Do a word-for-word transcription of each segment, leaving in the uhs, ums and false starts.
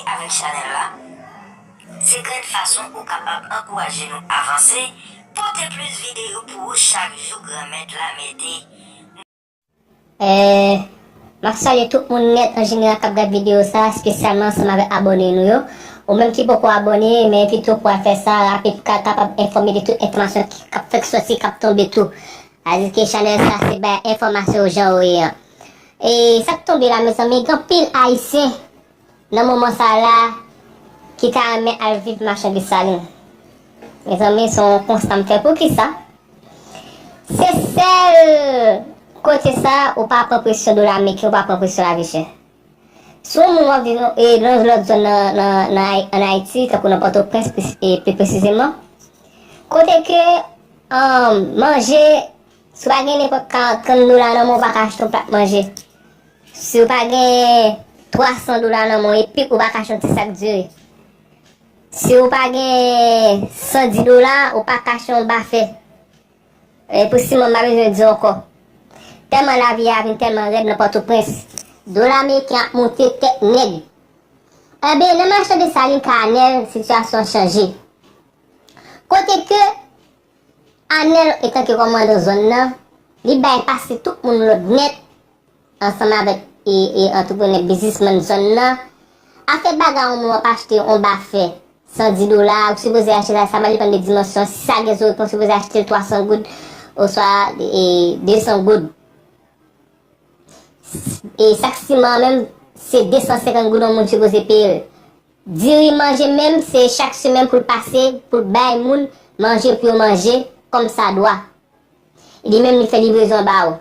Avèk chanèl la, se grenn fason ou kapab ankouraje nou avanse, pote plis videyo pou ou chak jou Granmèt la mete. Eh, m ap salye tout moun nèt an jeneral k ap gad videyo sa, espesyalman ansanm avèk abòne nou yo. Ou menm ki poko abòne, men pito pou al fè sa rapid pou ka kapab enfòme de tout enfòmasyon k ap fèk sòti, k ap tonbe tou. Sa vle di ke chanèl sa se bay enfòmasyon yo jan yo ye an. E sa k tonbe la, mezanmi, gen anpil Ayisyen nan moman sa la ki ta renmen al viv Machan Desalin. Mezanmi, se yon konsta m fè. Poukisa? Se sèl kote sa ou pa pran presyon dola ameriken, ou pa pran presyon lavi chè. Si yon moun w ap viv e, nan yon lòt zòn nan, nan, nan, ann Ayiti, tankou nan Pòtoprens plis, e, pi presizeman, kote ke um, manje, si w pa gen nenpòt karant, trant dola nan men w, ou pa ka achte yon plat manje. Si w pa gen twa san dola nan men w, epi ou pa ka achte yon ti sak diri. Si w pa gen san di dola, ou pa ka achte yon bafè. E pou siman, m pa bezwen di ankò. Tèlman lavi a vin tèlman rèd nan Pòtoprens, dola ameriken ap monte tèt nèg. Enben, nan Machan Desalin ka Anèl, sitiyasyon an chanje. Kote ke Anèl, etanke kòmandan zòn nan, li bay pase tout moun lòd nèt, ansanm avèk e, e antreprenè biznismann zòn nan, afè bagay yon moun ap achte yon bafè san di dola, ou sipoze achte sa, sa va depann de dimansyon, si sa gen zo epi w sipoze achte l twa san goud, oswa e, de san goud. E sak siman an menm, se de san senkant goud yon moun sipoze peye l. Diri manje menm, se chak semèn pou l pase, pou l bay moun manje pou yo manje kòmsadwa. Li menm li fè livrezon ba ou.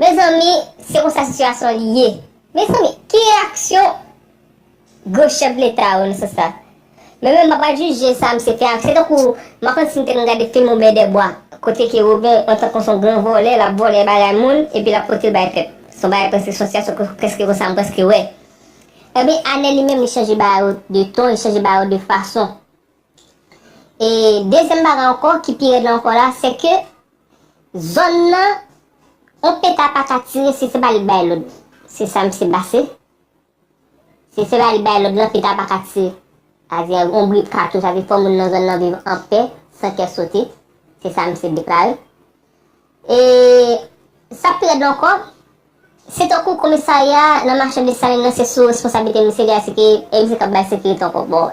Mezanmi, se konsa sitiyasyon an li ye. Mezanmi, ki reyaksyon gwo chèf leta yo nan sans sa? Men menm m pa pral jije sa misye fè a. Se tankou, m pa konn si n te konn gade fim Robert Desbois, kote ke Robert, antanke yon gran vòlè, l ap vòlè bagay moun, epi l ap pote l bay pèp. Se yon bagay prèske, se yon sitiyasyon prèske konsa m prèske wè. Ebyen, Anèl li menm, li chanje bagay yo de ton, li chanje bagay yo de fason. E dezyèm bagay ankò ki pi rèd la ankò la, se ke zòn nan, yon peta pa ka tire si se pa li bay lòd. Se sa misye pase. Si se pa li bay lòd lan, peta pa ka tire. Sa vle di yon bri pa ka tou, sa vle di fò moun nan zòn nan viv anpè, san kè sote. Se sa misye deklare. E sa pi rèd ankò, se tankou komisarya nan Machan Desalin nan se sou responsablite misye li a, se ke e misye k ap bay sekirite ankò. Bon,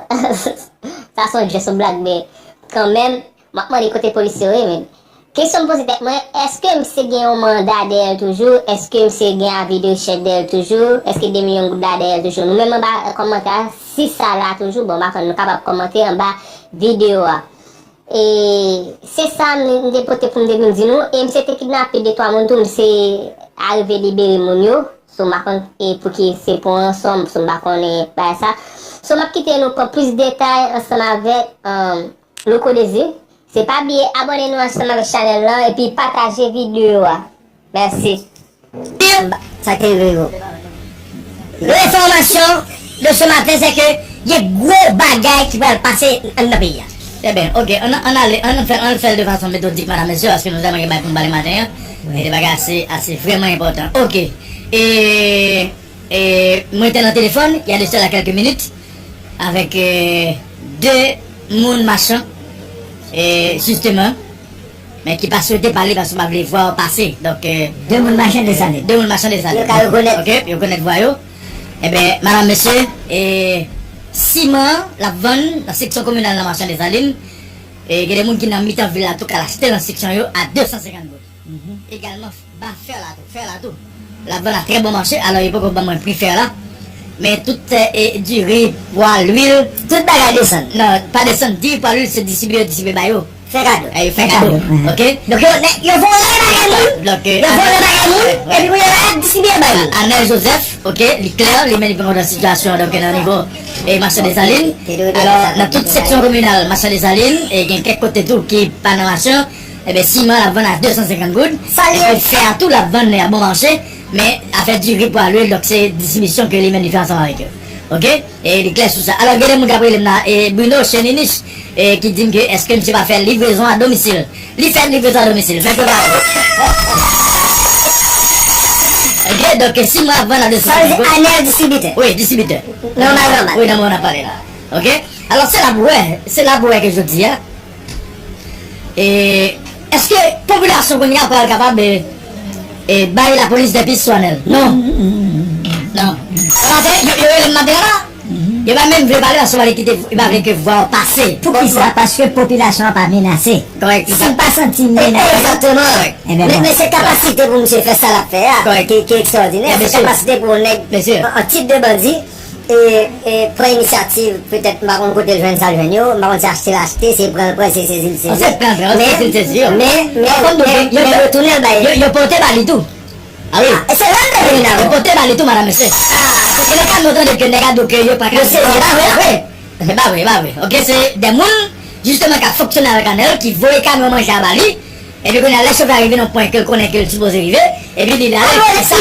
sa se yon jès, yon blag, men kanmenm, m ap mande kote polisye yo ye, men. Kesyon m poze tèt mwen, èske misye gen yon manda dèyè l toujou? Èske misye gen avi de rechèch dèyè l toujou? Èske de milyon goud la dèyè l toujou? Nou menm anba kòmantè a, si sa la toujou, bon, m pa konn, nou kapab kòmante anba videyo a. E se sa m, m te pote pou m te vin di nou. E misye te kidnape de twa moun tou, misye arive libere moun yo. So m pa konn e pou ki se pou ranson, so m pa konnen bagay sa. So m ap kite nou pran plis detay ansanm avèk um, Louko Désir. Se pa bliye abòne nou ansanm avèk chanèl lan epi pataje videyo a. Mèsi. Sa te rive yo. L'information de ce matin, c'est que gen gwo bagay ki pral pase anndan peyi a. Trè byen, ok, ann, ann ale, ann fè, ann fè l de fason metodik, madam, mesye, paske nou tèlman gen bagay pou n pale maten an. E de bagay ase, ase vrèman enpòtan. Ok. E, e mwen te nan telefòn, il y a de cela quelques minutes, avèk e, de moun machan, e, jisteman, men ki pa swete pale paske yo pa vle vwa yo pase. Donk, e, De moun machan Desalin. De moun machan Desalin. Yo ka rekonèt. Ok, yo rekonèt vwa yo. Enben, madam, mesye, e, siman an, l ap vann nan seksyon kominal nan machan Desalin. E, gen de moun ki nan mitan vil la tou k al achte l nan seksyon yo a de san senkant goud. Egalman, ba fè la tou, fè la tou. L ap vann a trè bon mache, alò yo poko ban mwen pri fè la. Men tout e, diri, pwa, lwil. Tout bagay desann. Non, pa desann, diri, pwa, lwil, se distribiye yo distribiye ba yo. Fè kado. E, yo fè kado. Ok? Donk yo, yo vòlè bagay moun. Donk, e, yo vòlè bagay moun, epi kounye a la, y ap distribiye bay moun. Anèl Joseph, ok, li klè, li menm li pran kont sitiyasyon an, donk nan nivo e, machan Desalin. Alò, nan tout seksyon kominal machan Desalin, e, gen kèk kote tou ki pa nan machan. Enben, siman l ap vann a de san senkant goud. Epi fè a tou l ap vann a bon mache. Men afè diri, pwa, lwil, donk se distribisyon ke li menm li fè ansanm avèk yo. Ok? E li klè sou sa. Alò, gen de moun k ap rele m la, e Bruno Cheninich, e ki di m ke èske misye pa fè livrezon a domisil. Li fè livrezon a domisil. Fè pè pa. Ok, donk, si mwen ap vann a de san senkant goud. Sa vle di Anèl distribitè. Wi, distribitè. Nòmal, nòmal. Wi, nan moman n ap pale la. Ok? Alò, se la pou wè, se la pou wè ke jodi a, e, èske popilasyon kounye a pral kapab, e, e, bay lapolis de pis sou Anèl? Non. Non. Sa vle di, yo, yo rele m maten an la, yo pa menm vle pale paske yo pa vle kite, yo pa vle ke vwa yo pase. Poukisa? Paske popilasyon an pa menase. Kòrèk, se sa. Si l pa santi l menase. Egzakteman. Kòrèk. Ebyen, men, bon. Men se kapasite pou misye fè sa l ap fè a, kòrèk, ki, ki ekstraòdinè. Ebyen, se kapasite pou yon nèg, mesye, an, an tit de bandi, e, e, pran inisyativ, petèt, m pa konn kote l jwenn sa l jwenn yo, m pa konn si achte l achte, si pran l pran, si sezi l sezi. Se pran l pran, men, sezi l sezi yo. Men, men, men, men yo tounen l bay. Yo, yo pote ba li tou. A wi. Ah, e se la m te vin avè w. Yo pote ba li tou, madanm, mesye. Ah, se le ka nou tande ke nèg a di ke yo pa ka. Yo sezi, e pa vre, a vre. E pa vre, e pa vre. Ok, se de moun, jisteman, k ap fonksyone avèk Anèl, ki voye kamyon manje a ba li, epi kounye a, lè chofè a rive nan pwen ke l konnen ke l sipoze rive, epi li la, li sa.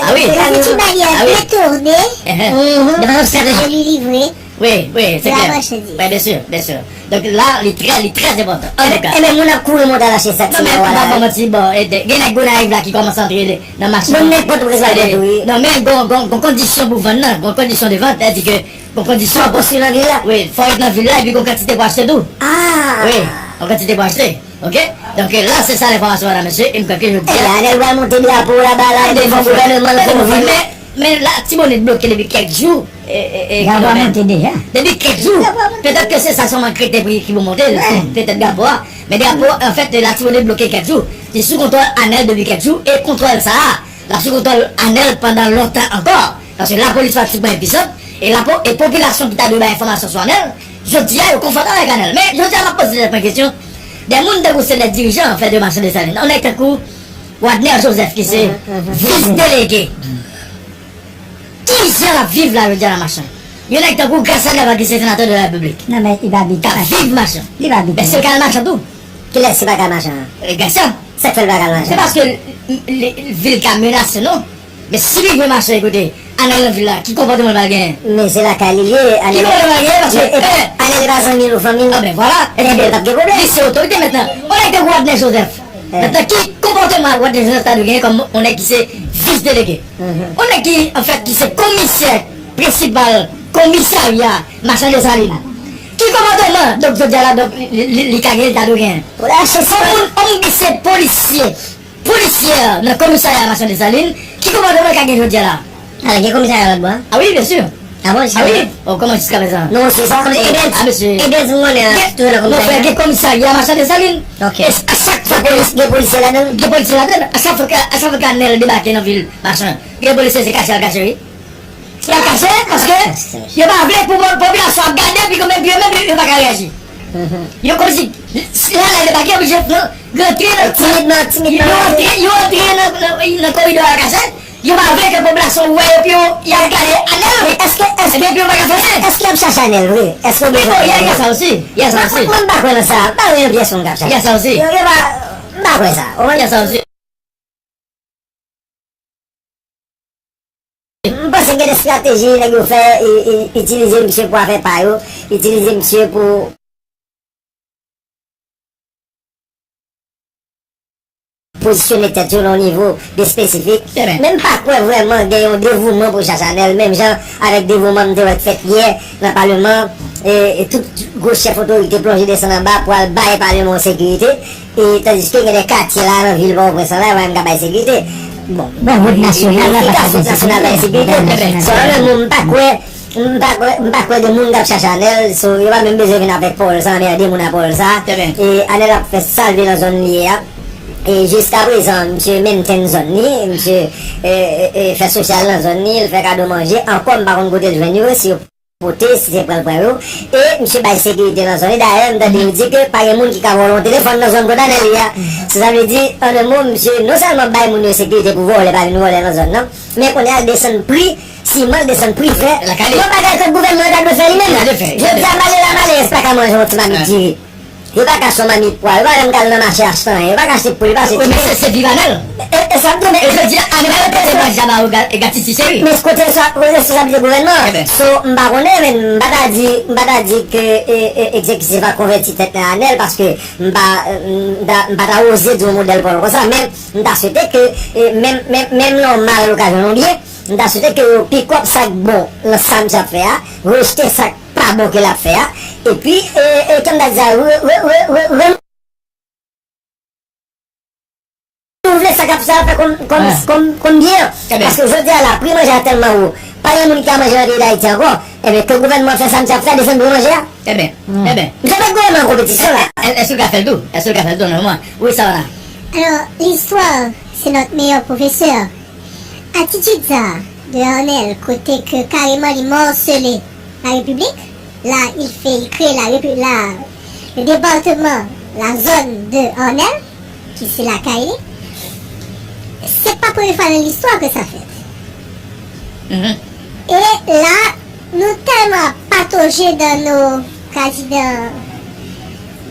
Ah wi. Yon ti baryè, ah wi, detounen, mhm, de fason stratejik, e li livre. Wi, wi, se klè. La machandiz. Wi, byen si, byen si. Donk la, li trè, li trè enpòtan. An tou ka. E men moun ap kouri monte al achte sak. Non, men m pa ba w manti, bon, e, gen nèg Gonayiv la ki kòmanse antre nan mache. Bon, nenpòt ou ka tou, wi. Non, men gon, gon, gon kondisyon pou vann nan, gon kondisyon de vant, sètadi ke gon kondisyon. Fò w poste nan vil la. Wi, fò w ret nan vil la, epi gon kantite pou achte tou. Ah. Wi, gon kantite pou achte. Ok? Donk, la, se sa lenfòmasyon, madanm, mesye, e m kwè ke jodi a. E Anèl pral monte drapo laba la, devan gouvènman l pou vann. Men, men Latibonit bloke depi kèk jou, e, e, e, kilomèt. Drapo a monte deja. Depi kèk jou. Drapo a monte. Petèt ke se sa sèlman ki rete pou, ki pou monte l, petèt drapo a. Men drapo, anfèt, Latibonit bloke kèk jou. Li sou kontwòl Anèl depi kèk jou, e kontwòl sa a, l ap sou kontwòl Anèl pandan lontan ankò. Paske lapolis pratikman enpwisan, e lapo-, e popilasyon ki ta dwe bay enfòmasyon sou Anèl, jodi a, yo konfwonte avèk Anèl. Men, jodi a, m ap poze tèt mwen kesyon, de moun tankou se de dirijan, anfèt, de Machan Desalin. Yon nèg tankou Wadner Joseph, ki se vis delege. Ki jan l ap viv la, jodi a, nan Machan? Yon nèg tankou Gracia Delva, ki se senatè de la Repiblik. Non, men li pa abite Machan. K ap viv Machan. Li pa abite Machan. Men se l k al Machan tou. Kilès ki pa ka al Machan an? E, Gracia. Sa k fè l pa ka al Machan? Se paske l, l, l, vil ka menase, non? Men si li vle Machan, ekoute, Anèl nan vil la, ki konpòteman l pral genyen? Men se lakay li l ye, Anèl. Ki konpòteman l genyen? Paske, men, e, eh, Anèl e pa zanmi l ou fanmi l. Ah, ben, vwala. Ebyen, l p ap gen pwoblèm. Li se otorite mentnan. Yon nèg tankou Wadner Joseph. Eh. Mentnan, ki konpòteman Wadner Joseph ta dwe genyen kòm yon nèg ki se vis delege? Mhm. Yon nèg ki, anfèt, ki se komisè prensipal komisarya Machan Desalin. Ki konpòteman, donk, jodi a la, donk, li, li, li, li ka genyen, li ta dwe genyen? Pou l achte. Yon moun, yon moun ki se polisye, polisyè nan komisarya Machan Desalin, ki konpòteman l ka gen jodi a la? Alò, gen komisarya lòt bò a? Ah wi, byen si. Ah bon, jiska prezan? Ah wi. Oh, kòman jiska prezan? Non, se sa. Kòmsi Edens, ah, mesye. Edens, m konnen, toujou nan komisarya. Non, frè, gen komisarya Machan Desalin. Ok. E a chak fwa ke gen polisye ladan l? Gen polisye ladan l. A chak fwa ke, a chak fwa ke Anèl debake nan vil Machan, gen polisye se kache y al kache, wi. Y al kache, paske yo pa vle pou po-, popilasyon ap gade, epi yo menm, yo menm, yo, yo pa ka reyaji. Mhm. Yo kòmsi, si Anèl debake, yo oblije rantre nan, timidman, timidman, yo rantre, yo rantre nan, nan, nan koridò a kache. Yo pa vle ke popilasyon wè yo, epi yo, y al gade Anèl. Men èske, èske, epi yo pa ka fè anyen. Èske y ap chache Anèl vre? Èske yo bezwen Anèl? Men bon, y a, y a sa osi. Y a sa osi. Mwen, mwen pa kwè nan sa. M pa wè yon pyès moun k ap chache Anèl. Y a sa osi. Yo, yo pa, m pa kwè sa. Y a sa osi. M panse gen de estrateji nèg yo fè, e, e, itilize misye pou afè pa yo, itilize misye pou pozisyone tèt yo nan yon nivo byen espesifik. Men m pa kwè vrèman gen yon devouman pou chache Anèl, menm jan avèk devouman m te wè k fèt yè nan Paleman, e, e tout gwo chèf otorite plonje desann anba pou al bay Paleman yon sekirite. E tandiske gen de katye la nan vil Pòtoprens lan la, yo pa menm ka bay sekirite. Bon, bon, wout nasyonal la, pa ka bay sekirite. Wout nasyonal bay sekirite. Sèlman, bon, m pa kwè, m pa kwè, m pa kwè gen moun k ap chache Anèl, so, yo pa menm bezwen vin avèk pawòl sa, anmède moun ak pawòl sa. E Anèl ap fè sa l vle nan zòn li ye a. E jiska prezan, misye mentenn zòn li, misye, e, e, e, fè sosyal nan zòn li, l fè kado manje, ankò m pa konn kote l jwenn yo, si yo pote, si se pran l pran yo. E misye bay sekirite nan zòn li. Dayè, m tande yo di ke pa gen moun ki ka vòlò yon telefòn nan zòn kot Anèl ye a. Sa, sa vle di, an de mo, misye non sèlman bay moun yo sekirite pou vòlè pa vin vòlè nan zòn nan, men kounye a l desann pri siman, l desann pri fè. Yon bagay ke gouvènman an ta dwe fè li menm. Jodi a, malere a, malerèz pa ka manje yon ti mamit diri. Yo pa ka achte yon mamit pwa, yo pa menm ka al nan mache achte anyen, yo pa ka achte poul, yo pa achte timoun. Wi, men se, se viv Anèl. E, e sa m di w, men e jodi a, Anèl te se manje a ba ou ga-, e gati ti cheri. Men kote sa, kote responsablite gouvènman an? So, m pa konnen, men m pa ta di, m pa ta di ke, e, e, egzekitif la konvèti tèt nan Anèl, paske m pa, m ta, m pa ta oze di yon modèl pawòl konsa, men m ta swete ke, e, menm, menm, menm lè w mal ou ka jwenn yon byen, m ta swete ke yo pick up sa k bon nan sa misye ap fè a, rejte sa k pa bon ke l ap fè a, epi, e, e, kòm m ta di sa, re, re, re, re, renouvle sa k ap sa fè kòm, kòm, kòm, kòm byen an. Paske jodi a la, pri manje a tèlman wo, pa gen moun ki ka manje nan peyi Dayiti ankò. Ebyen, ke gouvènman fè sa misye ap fè, desann pri manje a. Trè byen, trè byen. Misye met gouvènman an konpetisyon la. Èske l ka fè l tou? Èske l ka fè l tou nan moman? Wi, Savannah. Alors, l'histoire, c'est notre meilleur professeur. Atitid sa a de Arnel, kote ke kareman li mòsele la Repiblik, la, il fait, il crée la Répu-, la, le département, la zone de Arnel, ki se lakay li, se pa premye fwa nan listwa ke sa fèt. E la, nou tèlman patoje dans nos, quasi dans,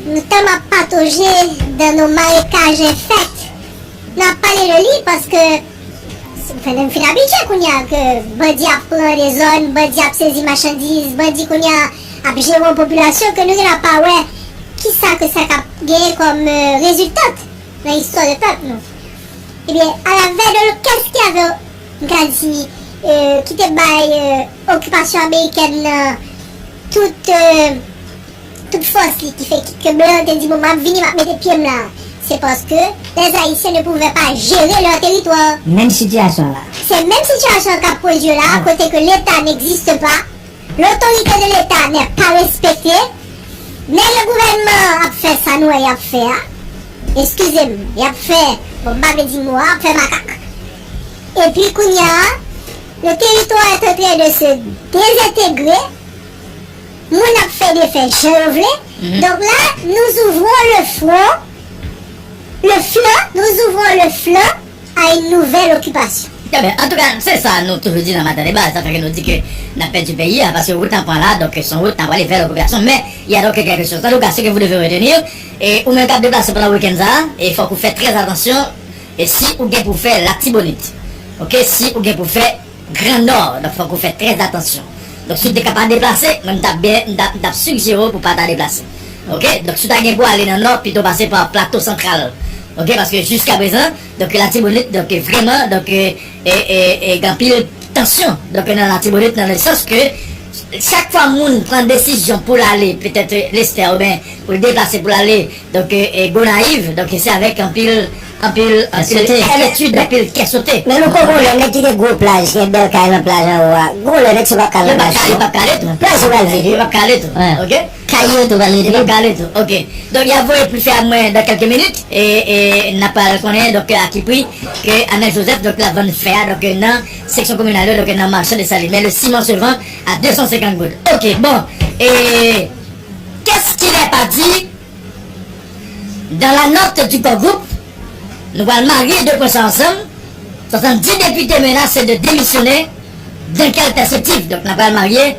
nou tèlman patoje dans nos marécages infects. N ap pale de li paske, anfen, nou fin abitye kounye a ke bandi ap pran de zòn, bandi ap sezi machandiz, bandi kounye a ap jere yon popilasyon ke nou genlè pa wè kisa ke sa k ap genyen kòm, euh, reziltant nan istwa de pèp nou. Ebyen, à la veille de l, qu'est-ce qui avait, m ka di, euh, ki te bay, euh, okipasyon amerikèn nan tout, euh, tout fòs li ki fè ki, ke blan te di, bon, m ap vini, m ap mete pye m la. C'est parce que les Haïtiens ne pouvaient pas gérer leur territoire. Menm sitiyasyon la. Se menm sitiyasyon k ap pwodui la, kote ke Leta n'existe pas, l'autorité de l'État n'est pas respectée, men le gouvènman ap fè sa nou wè y ap fè a. Eskize m, y ap fè, bon, m pa vle di mo a, ap fè makak. Epi kounye a, le territoire est en train de se désintégrer. Moun ap fè defè jan yo vle. Donk la, nous ouvrons le front, le flanc, nous ouvrons le flanc à une nouvelle occupation. Trè byen. Antouka, se sa nou toujou di nan Maten Deba, sa fè ke nou di ke n ap pèdi peyi a, paske wout n ap pran la, donk, se yon wout n ap prale vè lokipasyon, men il y a donc quelque chose. En tout cas, ce que vous devez retenir, e ou menm k ap deplase pandan wikenn sa a, e fòk ou fè trè atansyon, e si ou gen pou fè Latibonit, oke, si ou gen pou fè Gran Nò, donk fòk ou fè trè atansyon. Donk si w te ka pa deplase, mwen m t ap byen, m t ap, m t ap sigjere w pou w pa ta deplase. Oke? Donk si w ta gen pou ale nan Nò, pito pase pa Plato Santral. Oke? Paske jiskaprezan, donk Latibonit, donk vrèman, donk, e, e, e, e, gen anpil tansyon. Donk nan Latibonit, nan le sans ke chak fwa moun pran desizyon pou l ale, petèt Lestè, oubyen pou l deplase pou l ale, donk, e, e, Gonayiv, donk, se avèk anpil, anpil, anpil enkyetid, anpil kè sote. Men nou konn gon lè nèg ki gen gwo plaj, gen bèl kay nan plaj anwo a. Gon lè nèg se pa kal nan plaj. Yo p ap kale tou. Plaj yo pral vide. Yo p ap kale tou. Oke? Kay yo tou pral vide. Yo p ap kale tou. Oke. Donk, y a voye pli fè a mwen dan kèlke minit. E, e n ap pral konnen, donk, a ki pri ke Arnel Joseph, donk, l ap vann fè a, donk, nan seksyon kominal yo, donk, nan mache Desalin. Men le siman se vend à deux cent cinquante goud. Oke, bon. E qu'est-ce qui n'est pas dit dans la note du core group, nou pral marye de pwen sa ansanm. Swasanndis depite menase de demisyone. Dans quelle perspective? Donk, n ap pral marye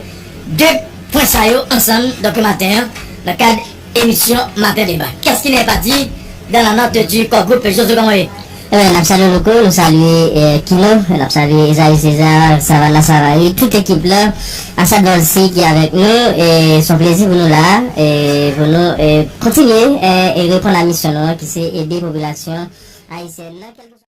de pwen sa yo ansanm, donk, maten an, nan kad emisyon Maten Deba. Qu'est-ce qui n'est pas dit dans la note du core group? Jojo, kòman w ye? Ebyen, n ap salye Louko, nou salye, eh, Kino, n ap salye Esaïe César, Savannah Savary, tout ekip la, Asad Volcy ki avèk nou, e se yon plezi pou nou la, e pou nou, e kontinye, e, e reponn a misyon nou an, ki se ede popilasyon ayisyèn nan, kèlkeswa